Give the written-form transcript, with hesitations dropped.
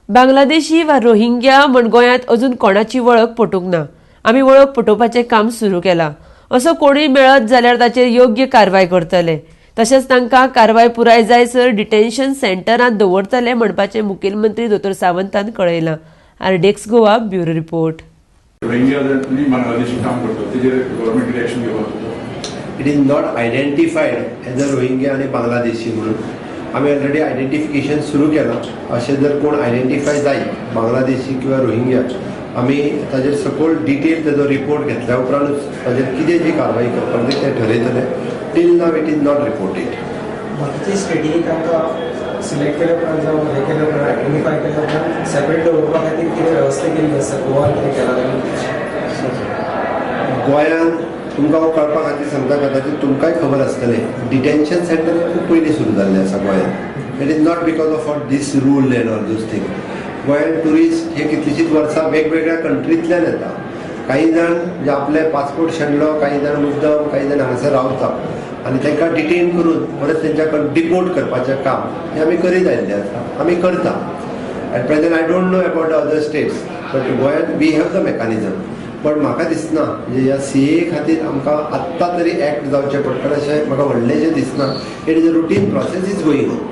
बांगलादेशी वा रोहिंग्या म्हण गोंयांत अजून कोणाची वळख पटूंक ना. आमी वळख पटोवपाचें काम सुरू केलां. असो कोणूय मेळत जाल्यार ताचेर योग्य कारवाय करतले. तशेंच तांकां कारवाय पुराय जायसर डिटेन्शन सेंटरांत दवरतले म्हणपाचें मुखेलमंत्री दोतोर सावंतान कळयलां. RDX Goa, bureau report. Rohingya आनी बांगलादेशी काम करतात, तेजेर गव्हर्मेंट एक्शन घेवपाक? It is not identified as a Rohingya आनी बांगलादेशी म्हणून. आमी ऑलरेडी आयडेंटिफिकेशन सुरू केलां. अशें जर कोण आयडेंटिफाय जायत बांगलादेशी किंवा रोहिंग्या, आमी ताजेर सकोल डिटेल ताजो रिपोर्ट घेतल्या उपरांतूच ताजेर कितें जी कारवाई करपाक जाय तें ठरयतले. Till now it is not reported. बाकीचे स्टेटींनी तांकां सिलेक्ट केल्या उपरांत जावं हें केल्या उपरांत, आयडेंटिफाय केल्या उपरांत सेपरेट दवरपा खातीर कितें वेवस्था केल्ली आसा? गोवान कितें केलां ताणी? गोंयान तुमकां हांव कळपा खातीर सांगता, कदाचित तुमकांय खबर आसतलें, डिटेन्शन सेंटर हे खूब पयलीं सुरू जाल्लें आसा गोंयांत. It is not because of all this rule and all those thing. गोंयांत ट्युरिस्ट हे कितलींशींच वर्सां वेगवेगळ्या कंट्रींतल्यान येता. काही जाण म्हणजे आपले पासपोर्ट शेणलो, काही जाण मुद्दम, काही जाण हांगासर रावता आनी तांकां डिटेन करून परत तेंच्या डिपोर्ट करपाचें काम हें आमी करीत आयिल्लें आसा, आमी करता. At present I don't know about the other states, but गोंयांत we have the mechanism. पण म्हाका दिसना, म्हणजे ह्या सीएए खातीर आमकां आत्तां तरी एक्ट जावचें पडटलें अशें म्हाका व्हडलेंशें दिसना. It is a routine process is going on.